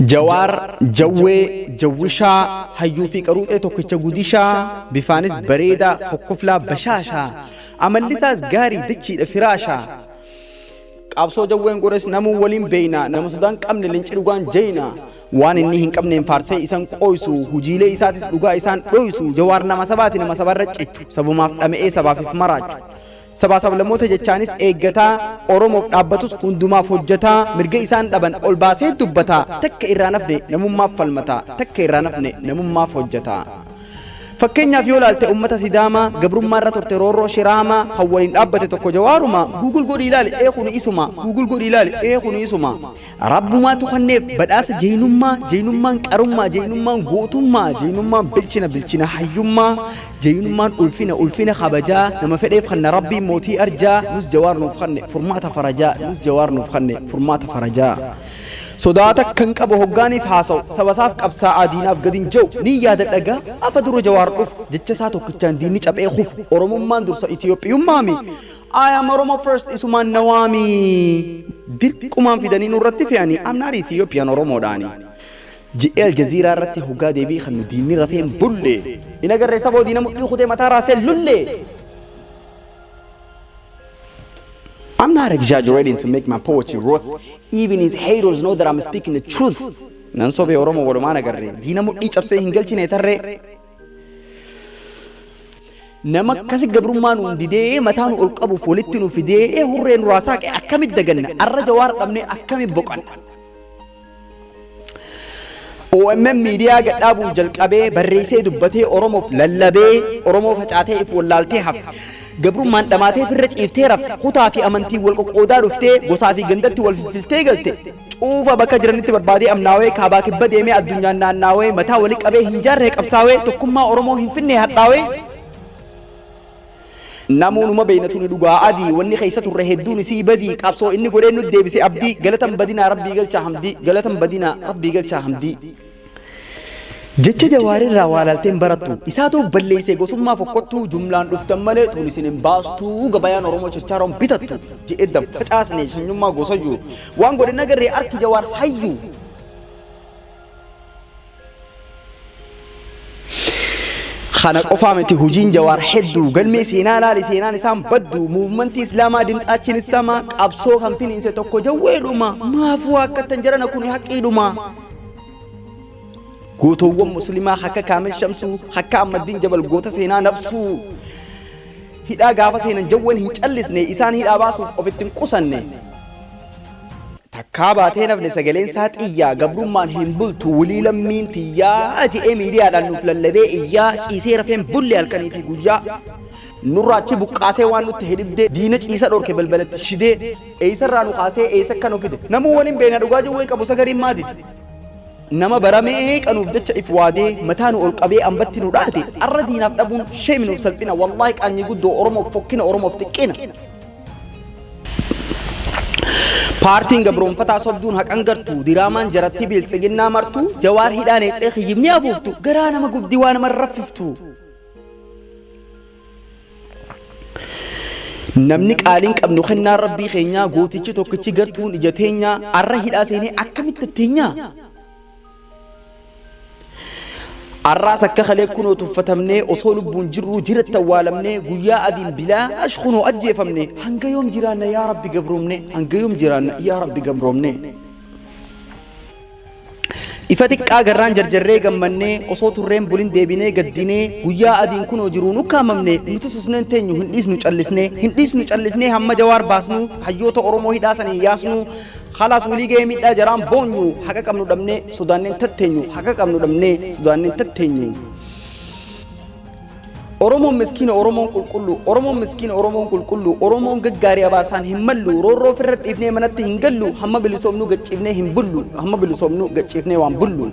Jawaar, Jawwee, Jawwishaa, hayyuu fi qaruuxee tokkicha gudishaa, bifaanis bareedaa, kokkoflaa bashaashaa, amallisaas gaarii dachiidha firaashaa. Qabsoo jawween godhes namuu waliin beeyna, nama sodaan qabne leenci dhugaan jeyna. Waan inni hin qabneen faarsee isan qooysu, hujiilee isaatis dhugaa isaan dhoysu. Jawaar nama sabaati, nama sabarra cichu, sabumaaf dhama'ee sabaafif maraachu. Sabaa sablammoota jechaanis eeggataa, Oromoof dhaabbatus hundumaaf hojjetaa, mirga isaan dhaban ol baasee dubbataa, takka irraa nafne namummaaf falmataa, takka irraa nafne namummaaf hojjetaa. Fakkeenyaaf yoo ilaalte uummata Sidaamaa gabrummaa irra turte roorroo Shiraamaa kan waliin dhaabbate tokko Jawaaruma. Google godhi ilaali, ee kuni isuma. Google godhi ilaali, ee kuni isuma. Rabbumaatu kanneef badhaasa jeynummaa, jeynummaan qarummaa, jeynummaan gootummaa, jeynummaan bilchina, bilchina hayyummaa, jeynummaan ulfina, ulfina kabajaa, nama fedheef kanna Rabbiin mootii arjaa, nus Jawaar nuuf kanne furmaata farajaa, nus Jawaar nuuf kanne furmaata farajaa. Sodaata kan qabu hoggaaniif haasa'u, sabasaaf qabsaa'aa diinaaf gadi hin jiru, ni yaadadha gaafa dura Jawaar dhufu, jecha isaa tokkichaan diinni caphee kufu, Oromummaan dursa Itiyoophiyummaami. I am Oromo first isumaan nawaami. Dirqumaan fidanii nurratti fe'anii, I'm not Ethiopian, Oromoodhaani. Ji'ee Aljaziiraa irratti hoggaa deebii kan nu diinni rafeen bulle. In agarree saboo diina mudhii kutee mataa raasee lulle. I'm not exaggerating to make my poetry worth. Even his haters know that I'm speaking the truth. Nan sobee Oromoo walumaan agarree diina mudhii cabsee hin galchine tarree. Nama akkasi gabrummaa nuun didee mataa nu ol qabuuf walitti nu fidee hurree nurraa saaqe akkamitti daganna? Arra Jawaar dhabnee akkamitti boqanna? OMN miidiyaa gadhaabuun jalqabee barreessee dubbatee Oromoof lallabee, Oromoo facaatee if wallaaltee hafte. Gabrummaan dhamaatee firra ciiftee rafte, kutaa fi amantii wal qoqqoodaa dhuftee, gosaa fi gandatti wal filfiltee galte. Cuufa bakka jiranitti barbaadee amnaawee, kaabaa kibba deemee addunyaan naannaawee, mataa walii qabee hin jaarree qabsaawee, tokkummaa Oromoo hin finne hadhaawee. Namoonni beeynatu ni dhugaa adii, wanni keessa turre hedduun isii badii, qabsoo inni godhee nu deebise abdii, galatan badinaa Rabbii galchaa hamdii, galatan badinaa Rabbii galchaa hamdii. Jecha Jawaarirraa waa laalteen barattu, isaatu balleessee gosummaa fokkottuu, jumlaan dhuftan malee tun isin hin baastuu, gabayaan Oromoo chachaaroon bitattu je'ee facaasne sanyummaa gosayyuu, waan godhe nagarree arki Jawaar hayyuu. Kana qofaa miti hujiin Jawaar hedduu, galmee seenaa laali seenaan isaan baddu, muumantii Islaamaa dimtsaachiin sama, qabsoo kan finiinse tokko jawweedhuma, maafuu akkattan jarana kuni haqiidhuma. Gootowwan Muslimaa akka Kaamil Shamsuu, akka Ahmaddiin Jabal goota seenaa nabsuu, hidhaa gaafa seenan jawween hin callisne, isaan hidhaa baasuuf ofitti hin qusanne. Takkaa baatee nafne sagaleen isaa xiyyaa, gabrummaan hin bultu wulii lammiin tiyyaa je'ee miidiyaadhaan nuuf lallabee iyyaa, ciisee rafeen bulle halkanii fi guyyaa. Nurraa achi buqqaasee waan nutti hidhibdee, diina ciisa dhorke balbalatti shidee, eessarraa nu kaasee eessa akka nu fide. Namuu waliin beena dhugaa jawween qabu sagariin maadide. Nama baramee qanuuf jecha if waadee mataa nu ol qabee ambatti nu dhaate, arra diinaaf dhabuun sheemi nuuf salphina, wallaahi qaanyii guddoo Oromoof fokkina, Oromoof xiqqina. Paartiin gabroonfataa sobduun haqan gartu, diraamaan jaratti biltsiginnaa martu, Jawaar hidhaan eexee kiyyibni afuuftu, garaa nama gubdi waa nama raffiftu. Namni qaaliin qabnu kennaa Rabbii keenyaa, gootichi tokkichi gartuun ija teenyaa, arra hidhaa seenee akkamitti teenyaa? Arraas akka kalee kunoo tuffatamnee, osoo lubbuun jirruu jiratti awwaalamnee, guyyaa adiin bilaash kunoo ajjeefamne, hanga yoom jiraanna yaa Rabbi gabroomne, hanga yoom jiraanna yaa Rabbi gabroomne? Ifa xiqqaa garraan jarjarree gammannee, osoo turreen bulin deebinee gaddinee, guyyaa adiin kunoo jiruu nukkaamamne, nuti susneen teenyu hin dhiisnu callisnee, hin dhiisnu callisnee, hamma Jawaar baasnu, hayyoota Oromoo hidhaa sanii yaasnu. Khalaas walii gahee miidhaa jaraan boonyu, haqa qabnu dhabnee sodaanneen tatteenyu, haqa qabnu dhabnee sodaanneen tatteenyu. Oromoon miskiina, Oromoon qulqullu, Oromoon miskiina, Oromoon qulqullu, Oromoon gaggaarii abaasaan hin mallu, roorroo ofirra dhiifnee manatti hin gallu, hamma bilisoomnu gacciifnee hin bullu, hamma bilisoomnu gacciifnee waan bullu.